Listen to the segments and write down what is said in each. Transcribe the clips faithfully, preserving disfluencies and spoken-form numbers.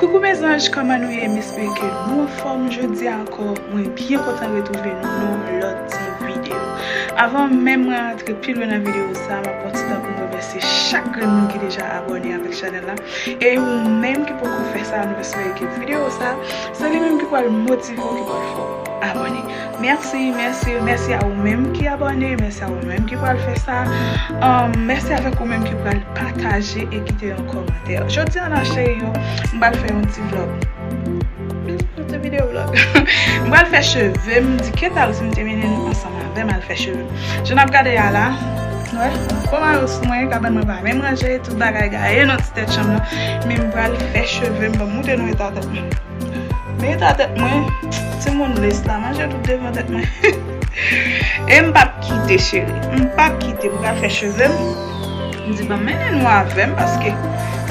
Coucou mes anges, kòman nou ye? M espere ke nou anfòm. Jodi a ankò, mwen byen kontan retwouve nou nan yon lòt ti videyo. Avan menm mwen rantre pi lwen nan videyo sa, m ap pran ti tan pou m remèsye chak grenn moun ki deja abòne avèk chanèl la. E ou menm ki poko fè sa, nou espere ke videyo sa, se li menm ki pral motive w, ki pral fè w abòne. Mèsi, mèsi, mèsi a ou menm ki abòne, mèsi a ou menm ki pral fè sa. Um, mèsi avèk ou menm ki pral pataje e kite yon kòmantè. Jodi a la, cheri yo, m pral fè yon ti vlòg. Yon ti videyo vlòg. M pral fè cheve m, di ke tal si m te mennen nou ansanm avè m al fè cheve m. Jan n ap gade a la, wè, kòm mayo sou mwen, kabann mwen pa menm ranje, tout bagay gaye nan ti tèt chanm nan. Men m pral fè cheve m, ban m montre nou eta tèt mwen. Men eta tèt mwen, timoun les la manje tout devan tèt mwen. E m p ap kite, cheri. M p ap kite. M pral fè cheve m. M di, ban m mennen nou avè m, paske m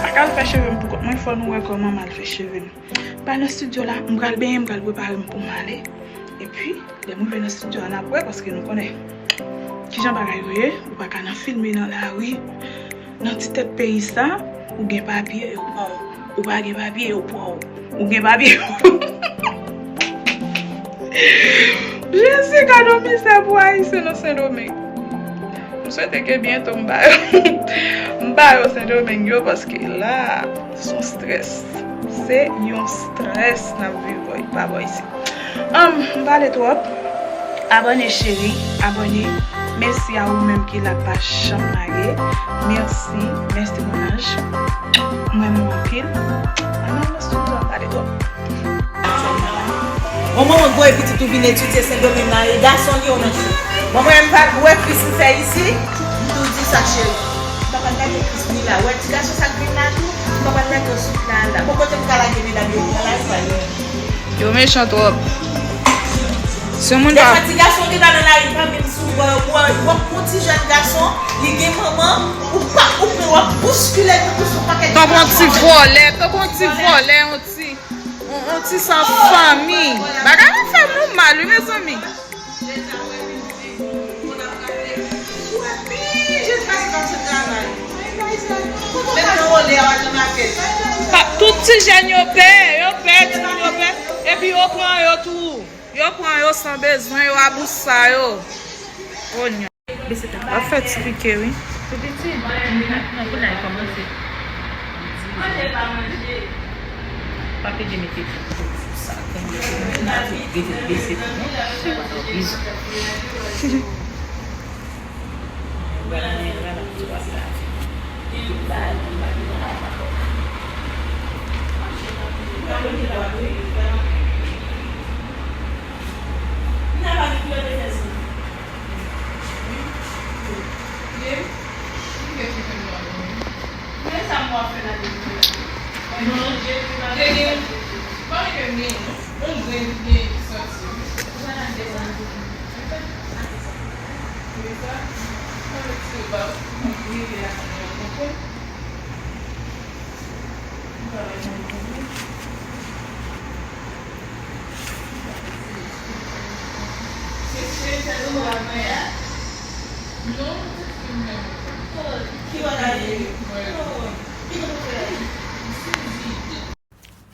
pa ka al fè cheve m pou kont mwen, fò nou wè kòman m al fè cheve m. M pral nan estidyo la, m pral benyen, m pral prepare m pou m ale. Epi, lè m rive nan estidyo a, n ap wè, paske nou konnen kijan bagay yo ye, ou pa ka nan filme nan lari. Nan ti tèt peyi sa, ou gen papye, yo pran w. Ou pa gen papye, yo pran w. Ou gen papye, yo pran w. Jezi, gad yon mizè pou Ayisyen nan Sendomeng. M swete ke byento m ba yo, m ba yo Sendomeng yo, paske la, se yon strès. Se yon strès n ap viv bò, pa bò isi. Anm, m pale twòp. Abòne cheri, abòne. Mèsi a ou menm ki la pa janm lage. Mèsi, mèsi mon ange. M renmen w anpil. Ann al nan estidyo a pale twòp. Yon manman gwo epi pitit ou vin etidye Sendomeng la, e gason li yo nan chou. Bon, mwen menm pa wè Chris m fè isi, m tou di sa cheri. M pa pral lage Chris ni la. Wè ti gason sa k vin la tou, m pa pral lage yo sou pla la. Bon, kote m ka lage medam yo pran lari pa yo. Yo mechan twòp. Si yon moun pa. Defwa ti gason ki pa nan lari pa menm sou bò yo, pou w ap pran ti jèn gason, li gen manman, ou pa, ou pe w ap bouskile l pou sou pakèt. Tankou yon ti vòlè, tankou yon ti vòlè, yon ti, yon, yon ti san fanmi. Bagay la fè moun mal, wi, mezanmi. Pa, tout ti jèn yo pè, yo pè, timoun yo pè. Epi yo pran yo tou. Yo pran yo san bezwen, yo abous sa yo. Onyon. Ap fè ti pike, wi. Tou piti, nan kounye a kòmanse. Pa pede mete sa, kòm mete nan tou, bese, bese tou, non? Ou pa nan prizon. Ou pa nan, ou pa nan prizon, pa se la. Tout bagay, tout bagay, tout bagay.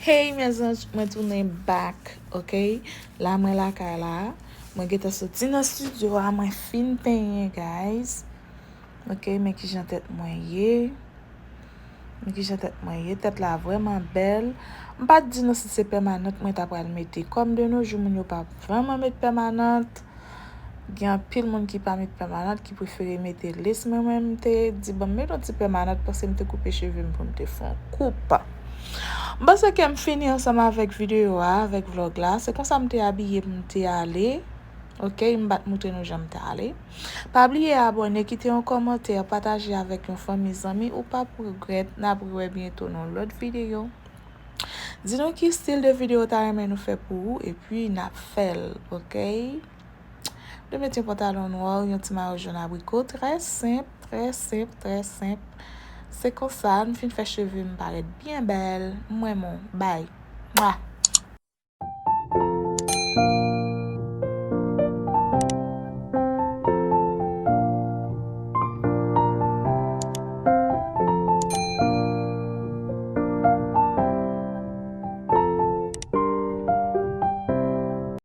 Hey mes anges, mwen tounen back, ok? La mwen lakay la. Mwen gentan soti nan estidyo a, mwen fin penyen, guys. Ok, men kijan tèt mwen ye. Men kijan tèt mwen ye. Tèt la vrèman bèl. M pa t di nou si se pèmanant mwen ta pral mete. Kòm de nos jours, moun yo pa vrèman met pèmanant. Gen anpil moun ki pa met pèmanant, ki prefere mete lace. Mwen menm, m te di, "Ban m met yon ti pèmanant," paske m te koupe cheve m pou m te fè yon koup. M panse ke m fini ansanm avèk videyo a, avèk vlòg la. Se konsa m te abiye pou m te ale. Ok, m pa t montre nou jan m te ale. Pa bliye abòne, kite yon kòmantè, pataje avèk yon fanmi, zanmi, ou p ap regrèt. N ap rewè byento nan yon lòt videyo. Di nou ki stil de videyo w ta renmen nou fè pou ou, epi n ap fè l, ok? M te met yon pantalon nwa, yon ti mayo jòn abriko, trè senp, trè senp, trè senp. Se konsa, m fin fè cheve m parèt byen bèl. M renmen w. Bye. Mwa.